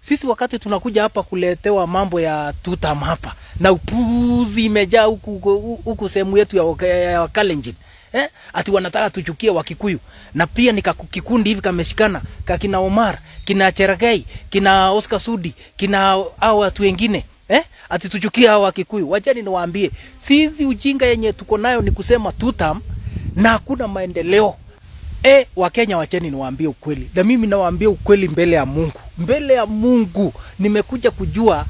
Sisi wakati tunakuja hapa kuletewa mambo ya tutam hapa na upuzi imejaa huku huku sehemu yetu ya Wakalenjin. Eh? Ati wanataka tuchukie Wakikuyu. Na pia ni kikundi hivi kameshikana kakina Omar, kina Cherargei, kina Oscar Sudi, kina hao watu wengine. Eh? Ati tuchukie hao Wakikuyu. Wachani niwaambie, sisi ujinga yenye tuko nayo ni kusema tutam na hakuna maendeleo. Wakenya wacheni niwaambie ukweli. Na mimi nawaambia ukweli mbele ya Mungu. Mbele ya Mungu nimekuja kujua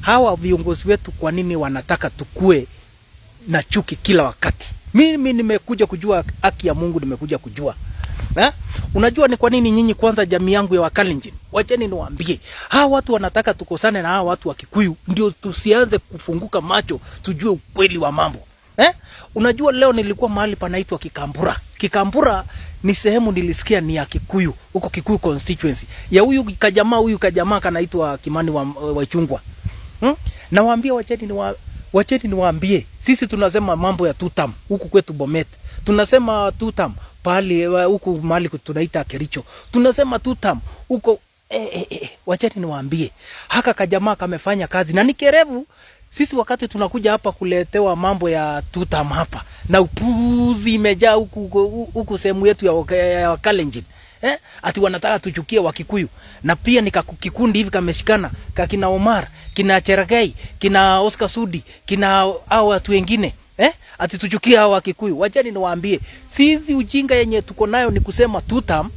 hawa viongozi wetu kwa nini wanataka tukue na chuki kila wakati. Mimi nimekuja kujua haki ya Mungu, nimekuja kujua. Eh? Unajua ni kwa nini nyinyi kwanza jamii yangu ya Wakalenjin? Wacheni niwaambie. Hawa watu wanataka tukosane na hawa watu wa Kikuyu ndio tusianze kufunguka macho tujue ukweli wa mambo. Eh? Unajua leo nilikuwa mahali panaitwa Kikambura. Kikambura ni sehemu nilisikia ni ya Kikuyu, huko Kikuyu constituency. Ya huyu kajamaa kanaitwa Kimani wa Chungwa. Nawaambia wacheni niwaambie. Sisi tunasema mambo ya tutam huku kwetu Bomet. Tunasema tutam pale huku mahali tunaita Kericho. Tunasema tutam huko wacheni niwaambie. Haka kajamaa kamefanya kazi na ni kerevu. Sisi wakati tunakuja hapa kuletewa mambo ya tutam hapa na upuzi imejaa huku huku sehemu yetu ya Wakalenjin. Eh? Ati wanataka tuchukie Wakikuyu. Na pia ni kikundi hivi kameshikana kakina Omar, kina Cherargei, kina Oscar Sudi, kina hao watu wengine. Eh? Ati tuchukie hao Wakikuyu. Wachani niwaambie, sisi ujinga yenye tuko nayo ni kusema tutam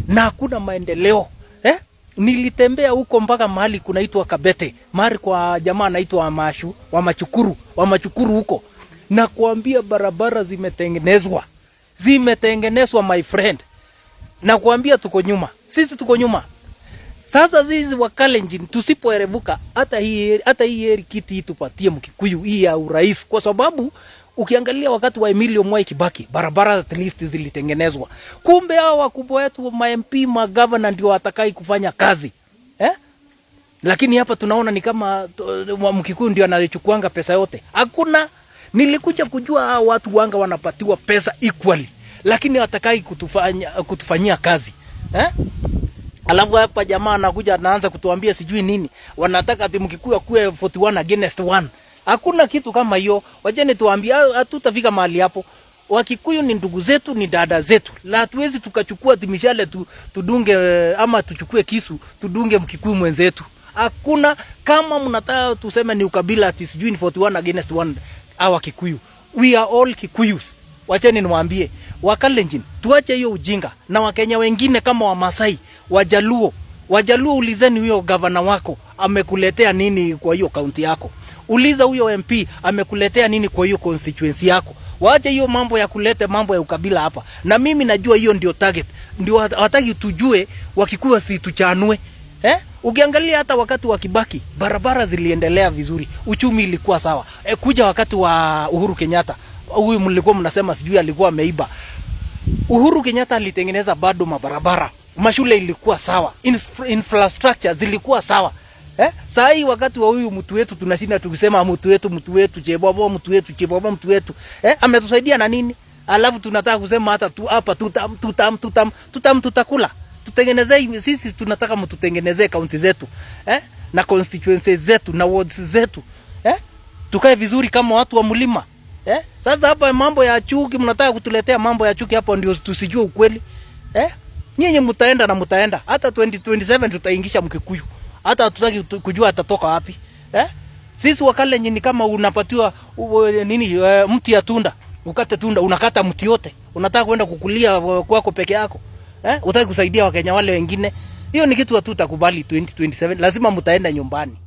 na hakuna maendeleo. Eh? Nilitembea huko mpaka mahali kunaitwa Kabete, mahali kwa jamaa anaitwa Mashu, wa Machukuru huko. Na kuambia barabara zimetengenezwa. Zimetengenezwa, my friend. Na kuambia tuko nyuma. Sisi tuko nyuma. Sasa sisi wa Kalenjin tusipoerevuka, hata hii heri kiti hii tupatie Mkikuyu hii ya urais, kwa sababu ukiangalia wakati wa Emilio Mwai Kibaki barabara at least zilitengenezwa. Kumbe hao wakubwa wetu ma MP, ma governor ndio watakai kufanya kazi, eh? Lakini hapa tunaona ni kama Mkikuyu ndio anayechukuanga pesa yote. Hakuna. Nilikuja kujua hao watu wanga wanapatiwa pesa equally, lakini hawatakai kutufanyia kazi, eh? Alafu hapa jamaa anakuja anaanza kutuambia sijui nini. Wanataka ati Mkikuyu akuwe 41 against 1. Hakuna kitu kama hiyo. Wacheni tuambie, hatutafika mahali hapo. Wakikuyu ni ndugu zetu, ni dada zetu. La, hatuwezi tukachukua ati mishale tudunge ama tuchukue kisu tudunge Mkikuyu mwenzetu. Hakuna. Kama mnataka tuseme ni ukabila ati sijui ni 41 against 1 hawa Kikuyu. We are all Kikuyus. Wacheni niwaambie Wakalenjin, tuache hiyo ujinga, na Wakenya wengine kama Wamasai, Wajaluo. Wajaluo, ulizeni huyo gavana wako amekuletea nini kwa hiyo kaunti yako. Uliza huyo MP amekuletea nini kwa hiyo constituency yako. Waache hiyo mambo ya kuleta mambo ya ukabila hapa. Na mimi najua hiyo ndio target. Ndio hawataki tujue Wakikuyu si tuchanue. Eh? Ukiangalia hata wakati wa Kibaki barabara ziliendelea vizuri, uchumi ilikuwa sawa. Kuja wakati wa Uhuru Kenyatta, huyu mlikuwa mnasema sijui alikuwa ameiba. Uhuru Kenyatta alitengeneza bado mabarabara, mashule ilikuwa sawa, infrastructure zilikuwa sawa. Eh? Saa hii wakati wa huyu mtu wetu tunashinda tukisema mtu wetu, mtu wetu, chebobo, mtu wetu, chebobo, mtu wetu. Eh? Ametusaidia na nini? Alafu tunataka kusema hata tu hapa tutam, tutam, tutam, tutam, tutakula. Tutengenezee, sisi tunataka mtutengenezee kaunti zetu. Eh? Na constituencies zetu na wards zetu. Eh? Tukae vizuri kama watu wa mlima. Eh? Sasa hapa mambo ya chuki, mnataka kutuletea mambo ya chuki hapo ndio tusijue ukweli. Eh? Nyinyi mtaenda na mtaenda. Hata 2027 tutaingisha Mkikuyu. Hata hatutaki kujua atatoka wapi. Eh? Sisi Wakalenjin ni kama unapatiwa nini, mti ya tunda. Ukate tunda, unakata mti yote. Unataka kwenda kukulia kwako peke yako. Eh? Utaki kusaidia Wakenya wale wengine. Hiyo ni kitu hatutakubali 2027. Lazima mtaenda nyumbani.